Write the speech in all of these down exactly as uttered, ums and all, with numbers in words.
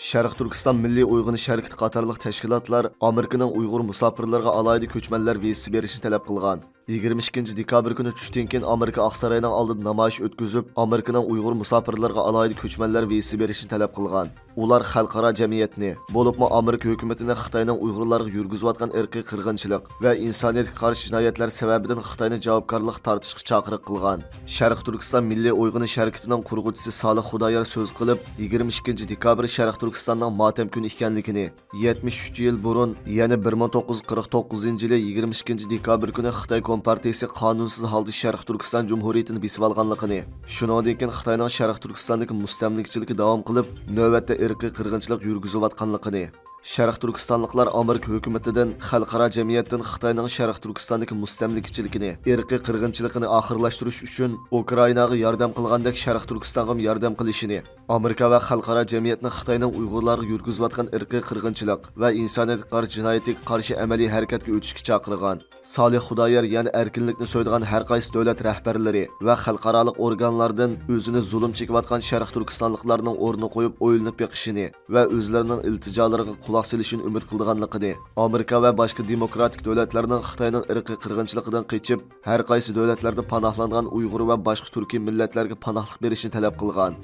شەرقىي تۈركىستان مىللىي ئويغىنىش ھەرىكىتى قاتارلىق تەشكىلاتلار ئامېرىكىنىڭ ئۇيغۇر مۇساپىرلىرىغا ئالاھىدە كۆچمەنلەر ۋىزىسى بېرىشنى تەلەپ قىلغان. يىگىرمە ئىككىنچى دېكابىر كۈنى چۈشتىن كېيىن ئامېرىكا ئاقساراينىڭ ئالدىدا نامايىش ئۆتكۈزۈپ، ئامېرىكىنىڭ ئۇيغۇر مۇساپىرلىرىغا ئالاھىدە كۆچمەنلەر ۋىزىسى بېرىشنى تەلەپ قىلغان. ئۇلار خەلقئارا جەمئىيەتنى، بولۇپمۇ ئامېرىكا ھۆكۈمىتىنى خىتاينىڭ ئۇيغۇرلارغا يۈرگۈزۈۋاتقان ئىرقىي قىرغىنچىلىق ۋە ئىنسانىيەتكە قارشى جىنايەتلەر سەۋەبىدىن خىتاينى جاۋابكارلىققا تارتىشقا چاقىرىق قىلغان. شەرقىي تۈركىستان مىللىي ئويغىنىش ھەرىكىتىنىڭ قۇرغۇچىسى سالىھ خۇدايار سۆز قىلىپ، يىگىرمە ئىككىنچى دېكابىر شەرقىي تۈركىستاننىڭ ماتەم كۈنى ئىكەنلىكىنى، يەتمىش ئۈچ يىل بۇرۇن، يەنى بىر مىڭ توققۇز يۈز قىرىق توققۇزىنچى يىلى يىگىرمە ئىككىنچى دېكابىر كۈنى خىتاي كومپارتىيىسى قانۇنسىز ھالدا شەرقىي تۈركىستان جۇمھۇرىيىتىنى بېسىۋالغانلىقىنى، شۇنىڭدىن كېيىن خىتاينىڭ شەرقىي تۈركىستاندىكى مۇستەملىكىچىلىكى داۋام قىلىپ، نۆۋەتتە ئىرقىي قىرغىنچىلىق يۈرگۈزۈۋاتقانلىقىنى، شەرقىي تۈركىستانلىقلار ئامېرىكا ھۆكۈمىتىدىن، خەلقئارا جەمئىيەتتىن خىتاينىڭ شەرقىي تۈركىستاندىكى مۇستەملىكىچىلىكىنى، ئىرقىي قىرغىنچىلىقىنى ئاخىرلاشتۇرۇش ئۈچۈن ئۇكرائىناغا ياردەم قىلغاندەك شەرقىي تۈركىستانغىمۇ ياردەم قىلىشىنى، ئامېرىكا ۋە خەلقئارا جەمئىيەتنى خىتاينىڭ ئۇيغۇرلارغا يۈرگۈزۈۋاتقان ئىرقىي قىرغىنچىلىق ۋە ئىنسانىيەتكە قارشى جىنايىتىگە قارشى ئەمەلىي ھەرىكەتكە ئۆتۈشكە چاقىرغان. سالىھ خۇدايار يەنە ئەركىنلىكنى سۆيىدىغان ھەر قايسى دۆلەت رەھبەرلىرى ۋە خەلقئارالىق ئورگانلاردىن ئۆزىنى زۇلۇم چېكىۋاتقان شەرقىي تۈركىستانلىقلارنىڭ ئورنىغا قويۇپ ئويلىنىپ بېقىشىنى ۋە ئۆزلىرىنىڭ ئىلتىجالىرىغا قۇلاق سېلىشىنى ئۈمىد قىلىدىغانلىقىنى، ئامېرىكا ۋە باشقا دېموكراتىك دۆلەتلەرنىڭ خىتاينىڭ ئىرقىي قىرغىنچىلىقىدىن قېچىپ، ھەر قايسى دۆلەتلەردە پاناھلانغان ئۇيغۇر ۋە باشقا تۈركىي مىللەتلەرگە پاناھلىق بېرىشنى تەلەپ قىلغان.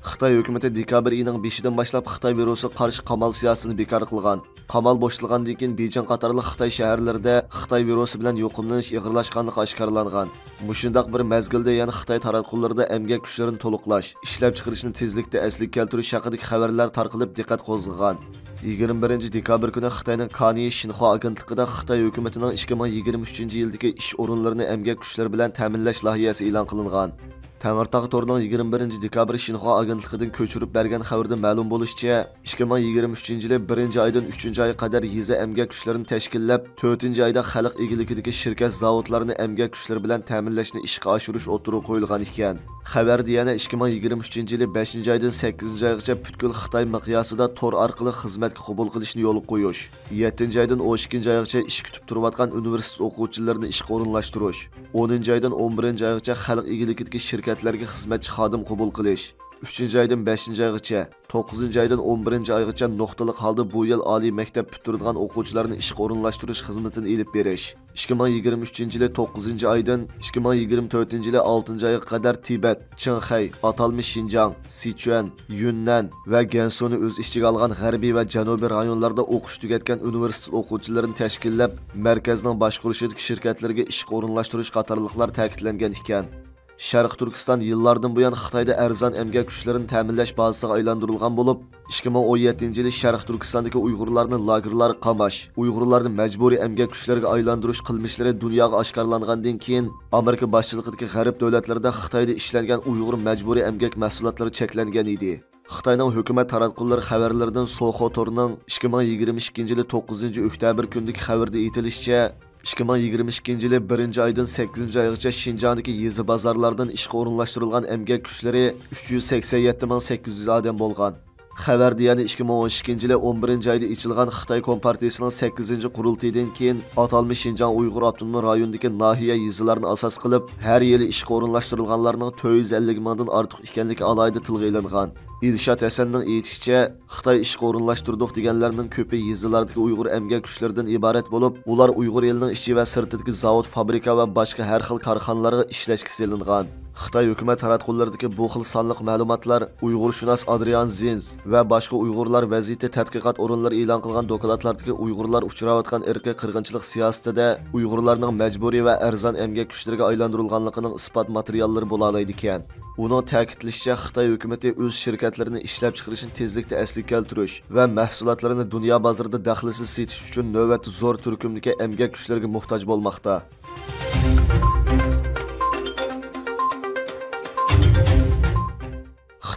خىتاي ھۆكۈمىتى دېكابىر ئېيىنىڭ بېشىدىن باشلاپ خىتاي ۋىرۇسىغا قارشى قامال سىياسىتىنى بىكار قىلغان. قامال بوشىتىلغاندىن كېيىن، بېيجىڭ قاتارلىق خىتاي شەھەرلىرىدە خىتاي ۋىرۇسى بىلەن يۇقۇملىنىش ئېغىرلاشقانلىقى ئاشكارىلانغان. مۇشۇنداق بىر مەزگىلدە يەنە خىتاي تاراتقۇلىرىدا ئەمگەك كۈچلىرىنى تولۇقلاش، ئىشلەپچىقىرىشنى تېزلىكتە ئەسلىگە كەلتۈرۈش ھەققىدىكى خەۋەرلەر تارقىلىپ دىققەت قوزغىغان. يىگىرمە بىرىنچى دېكابىر كۈنى خىتاينىڭ كانيى شىنخۇا ئاگېنتلىقىدا خىتاي ھۆكۈمىتىنىڭ ئىككى مىڭ يىگىرمە ئۈچىنچى يىلدىكى ئىش ئورۇنلىرىنى ئەمگەك كۈچلىرى بىلەن تەمىنلەش لايىھەسى ئېلان قىلىنغان. تەڭرىتاغ تورىنىڭ يىگىرمە بىرىنچى دېكابىر شىنخۇا ئاگېنتلىقىدىن كۆچۈرۈپ بەرگەن خەۋىرىدە مەلۇم بولۇشىچە، ئىككى مىڭ يىگىرمە ئۈچىنچى يىلى بىرىنچى ئايدىن ئۈچىنچى ئايغا قەدەر يېزا ئەمگەك كۈچلىرىنى تەشكىللەپ، تۆتىنچى ئايدا خەلق ئىگىلىكىدىكى شىركەت، زاۋۇتلارنى ئەمگەك كۈچلىرى بىلەن تەمىنلەشنى ئىشقا ئاشۇرۇش ئوتتۇرىغا قويۇلغان ئىكەن. خەۋەردە يەنە ئىككى مىڭ يىگىرمە ئۈچىنچى يىلى بەشىنچى ئايدىن سەككىزىنچى ئايغىچە پۈتكۈل خىتاي مىقياسىدا تور ئارقىلىق خىزمەتكە قوبۇل قىلىشنى يولغا قويۇش، يەتتىنچى ئايدىن ئون ئىككىنچى ئايغىچە ئىش كۈتۈپ تۇرۇۋاتقان ئۇنىۋېرسىتېت ئوقۇغۇچىلىرىنى ئىشقا ئورۇنلاشتۇرۇش، ئونىنچى ئايدىن ئون بىرىنچى ئايغىچە خەلق ئىگىلىكىدىكى شىركەتلەرگە خىزمەتچى خادىم قوبۇل قىلىش، ئۈچىنچى ئايدىن بەشىنچى ئايغىچە، توققۇزىنچى ئايدىن ئون بىرىنچى ئايغىچە نۇقتىلىق ھالدا بۇ يىل ئالىي مەكتەپ پۈتتۈرىدىغان ئوقۇغۇچىلارنى ئىشقا ئورۇنلاشتۇرۇش خىزمىتىنى ئېلىپ بېرىش. ئىككى مىڭ يىگىرمە ئۈچىنچى يىلى توققۇزىنچى ئايدىن ئىككى مىڭ يىگىرمە تۆتىنچى يىلى ئالتىنچى ئايغا قەدەر تىبەت، چىڭخەي، ئاتالمىش شىنجاڭ، سىچۈەن، يۈننەن ۋە گەنسۇنى ئۆز ئىچىگە ئالغان غەربىي ۋە جەنۇبىي رايونلاردا ئوقۇش تۈگەتكەن ئۇنىۋېرسىتېت ئوقۇغۇچىلىرىنى تەشكىللەپ، مەركەزنىڭ باشقۇرۇشىدىكى شىركەتلەرگە ئىشقا ئورۇنلاشتۇرۇش قاتارلىقلار تەكىتلەنگەن ئىكەن. شەرقىي تۈركىستان يىللاردىن بۇيان خىتايدا ئەرزان ئەمگەك كۈچلىرىنى تەمىنلەش بازىسىغا ئايلاندۇرۇلغان بولۇپ، ئىككى مىڭ ئون يەتتىنچى يىلى شەرقىي تۈركىستاندىكى ئۇيغۇرلارنى لاگېرلارغا قاماش، ئۇيغۇرلارنى مەجبۇرىي ئەمگەك كۈچلىرىگە ئايلاندۇرۇش قىلمىشلىرى دۇنياغا ئاشكارىلانغاندىن كېيىن، ئامېرىكا باشچىلىقىدىكى غەرب دۆلەتلىرىدا خىتايدا ئىشلەنگەن ئۇيغۇر مەجبۇرىي ئەمگەك مەھسۇلاتلىرى چەكلەنگەن ئىدى. خىتاينىڭ ھۆكۈمەت تاراتقۇلىرى خەۋەرلىرىدىن سوخو تورىنىڭ ئىككى مىڭ يىگىرمە ئىككىنچى يىلى توققۇزىنچى ئۆكتەبىر كۈنىدىكى خەۋىرىدە ئېيتىلىشىچە، ئىككى مىڭ يىگىرمە ئىككىنچى يىلى بىرىنچى ئايدىن سەككىزىنچى ئايغىچە شىنجاڭدىكى يېزا بازارلاردىن ئىشقا ئورۇنلاشتۇرۇلغان ئەمگەك كۈچلىرى ئۈچ يۈز سەكسەن يەتتە مىڭ سەككىز يۈز ئادەم بولغان. خەۋەردە يەنە ئىككى مىڭ ئون ئىككىنچى يىلى ئون بىرىنچى ئايدا ئېچىلغان خىتاي كومپارتىيىسىنىڭ سەككىزىنچى قۇرۇلتىيىدىن كېيىن ئاتالمىش شىنجاڭ ئۇيغۇر ئاپتونوم رايونىدىكى ناھىيە، يېزىلارنى ئاساس قىلىپ، ھەر يىلى ئىشقا ئورۇنلاشتۇرۇلغانلارنىڭ تۆت يۈز ئەللىك مىڭدىن ئارتۇق ئىكەنلىكى ئالاھىدە تىلغا ئېلىنغان. ئىلشات ھەسەننىڭ ئېيتىشىچە، خىتاي ئىشقا ئورۇنلاشتۇردۇق دېگەنلەرنىڭ كۆپى يېزىلاردىكى ئۇيغۇر ئەمگەك كۈچلىرىدىن ئىبارەت بولۇپ، ئۇلار ئۇيغۇر ئېلىنىڭ ئىچى ۋە سىرتىدىكى زاۋۇت، فابرىكا ۋە باشقا ھەر خىل كارخانىلارغا ئىشلەشكە سېلىنغان. خىتاي ھۆكۈمەت تاراتقۇلىرىدىكى بۇ خىل سانلىق مەلۇماتلار ئۇيغۇرشۇناس ئادرىيان زىنز ۋە باشقا ئۇيغۇرلار ۋەزىيىتى تەتقىقات ئورۇنلىرى ئېلان قىلغان دوكلاتلاردىكى ئۇيغۇرلار ئۇچراۋاتقان ئىرقىي قىرغىنچىلىق سىياسىتىدە ئۇيغۇرلارنىڭ مەجبۇرىي ۋە ئەرزان ئەمگەك كۈچلىرىگە ئايلاندۇرۇلغانلىقىنىڭ ئىسپات ماتېرىياللىرى بولالايدىكەن. ئۇنىڭ تەكىتلىشىچە، خىتاي ھۆكۈمىتى ئۆز شىركەتلىرىنى ئىشلەپچىقىرىشنى تېزلىكتە ئەسلىگە كەلتۈرۈش ۋە مەھسۇلاتلىرىنى دۇنيا بازىرىدا دەخلىسىز سېتىش ئۈچۈن نۆۋەتتە زور تۈركۈمدىكى ئەمگەك كۈچلىرىگە موھتاج بولماقتا.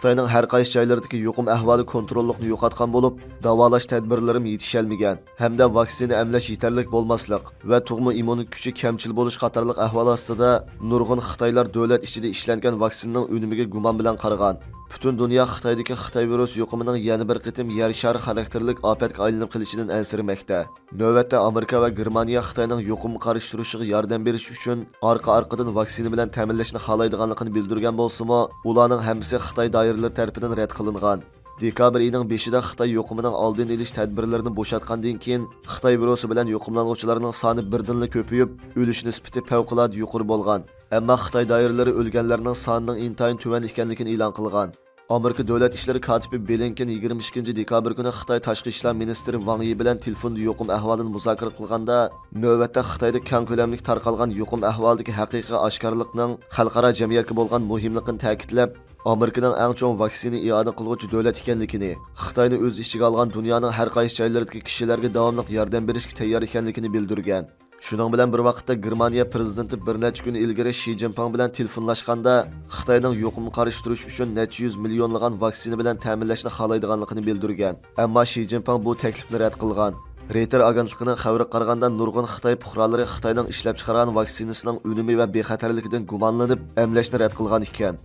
خىتاينىڭ ھەر قايسى جايلىرىدىكى يۇقۇم ئەھۋالى كونتروللۇقنى يوقاتقان بولۇپ، داۋالاش تەدبىرلىرىمۇ يېتىشەلمىگەن ھەمدە ۋاكسىنا ئەملەش يېتەرلىك بولماسلىق ۋە تۇغما ئىممۇنىتېت كۈچى كەمچىل بولۇش قاتارلىق ئەھۋال ئاستىدا، نۇرغۇن خىتايلار دۆلەت ئىچىدە ئىشلەنگەن ۋاكسىنىنىڭ ئۈنۈمىگە گۇمان بىلەن قارىغان. پۈتۈن دۇنيا خىتايدىكى خىتاي ۋىرۇسى يۇقۇمىنىڭ يەنە بىر قېتىم يەر شارى خاراكتېرلىك ئاپەتكە ئايلىنىپ قېلىشىدىن ئەنسىرىمەكتە. نۆۋەتتە ئامېرىكا ۋە گېرمانىيە خىتاينىڭ يۇقۇمغا قارشى تۇرۇشىغا ياردەم بېرىش ئۈچۈن ئارقا-ئارقىدىن ۋاكسىنا بىلەن تەمىنلەشنى خالايدىغانلىقىنى بىلدۈرگەن بولسىمۇ، ئۇلارنىڭ ھەممىسى خىتاي دائىرىلىرى تەرىپىدىن رەت قىلىنغان. دېكابىر ئېيىنىڭ بېشىدا خىتاي يۇقۇمىنىڭ ئالدىنى ئېلىش تەدبىرلىرىنى بوشاتقاندىن كېيىن، خىتاي ۋىرۇسى بىلەن يۇقۇملانغۇچىلارنىڭ سانى بىردىنلا كۆپىيىپ، ئۆلۈش نىسبىتى پەۋقۇلئاددە يۇقىرى بولغان. ئەمما خىتاي دائىرىلىرى ئۆلگەنلەرنىڭ سانىنىڭ ئىنتايىن تۆۋەن ئىكەنلىكىنى ئېلان قىلغان. ئامېرىكا دۆلەت ئىشلىرى كاتىپى بلىنكېن يىگىرمە ئىككىنچى دېكابىر كۈنى خىتاي تاشقى ئىشلار مىنىستىرى ۋاڭ يى بىلەن تېلېفوندا يۇقۇم ئەھۋالىنى مۇزاكىرە قىلغاندا، نۆۋەتتە خىتايدا كەڭ كۆلەملىك تارقالغان يۇقۇم ئەھۋالىدىكى ھەقىقىي ئاشكارىلىقنىڭ خەلقئارا جەمئىيەتكە بولغان مۇھىملىقىنى تەكىتلەپ، ئامېرىكىنىڭ ئەڭ چوڭ ۋاكسىنا ئىئانە قىلغۇچى دۆلەت ئىكەنلىكىنى، خىتاينى ئۆز ئىچىگە ئالغان دۇنيانىڭ ھەر قايسى جايلىرىدىكى كىشىلەرگە داۋاملىق ياردەم بېرىشكە تەييار ئىكەنلىكىنى بىلدۈرگەن. شۇنىڭ بىلەن بىر ۋاقىتتا، گېرمانىيە پىرېزىدېنتى بىر نەچچە كۈن ئىلگىرى شى جىنپىڭ بىلەن تېلېفونلاشقاندا، خىتاينىڭ يۇقۇمغا قارشى تۇرۇش ئۈچۈن نەچچە يۈز مىليونلىغان ۋاكسىنا بىلەن تەمىنلەشنى خالايدىغانلىقىنى بىلدۈرگەن. ئەمما شى جىنپىڭ بۇ تەكلىپنى رەت قىلغان. رېيتېر ئاگېنتلىقىنىڭ خەۋىرىگە قارىغاندا، نۇرغۇن خىتاي پۇقرالىرى خىتاينىڭ ئىشلەپچىقارغان ۋاكسىنىسىنىڭ ئۈنۈمى ۋە بىخەتەرلىكىدىن گۇمانلىنىپ، ئەملەشنى رەت قىلغان ئىكەن.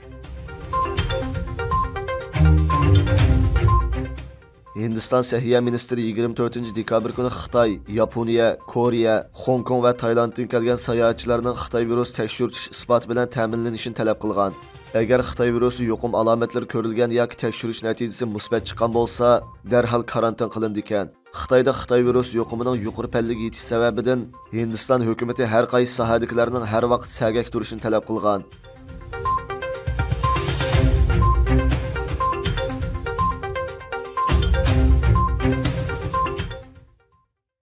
ھىندىستان سەھىيە مىنىستىرى يىگىرمە تۆتىنچى دېكابىر كۈنى خىتاي، ياپونىيە، كورېيە، خوڭكوڭ ۋە تايلاندتىن كەلگەن ساياھەتچىلەرنىڭ خىتاي ۋىرۇسى تەكشۈرتۈش ئىسپاتى بىلەن تەمىنلىنىشىنى تەلەپ قىلغان. ئەگەر خىتاي ۋىرۇسى يۇقۇم ئالامەتلىرى كۆرۈلگەن ياكى تەكشۈرۈش نەتىجىسى مۇسبەت چىققان بولسا، دەرھال كارانتىن قىلىنىدىكەن. خىتايدا خىتاي ۋىرۇسى يۇقۇمىنىڭ يۇقىرى پەللىگە يېتىش سەۋەبىدىن، ھىندىستان ھۆكۈمىتى ھەر قايسى ساھەدىكىلەرنىڭ ھەر ۋاقىت سەگەك تۇرۇشىنى تەلەپ قىلغان.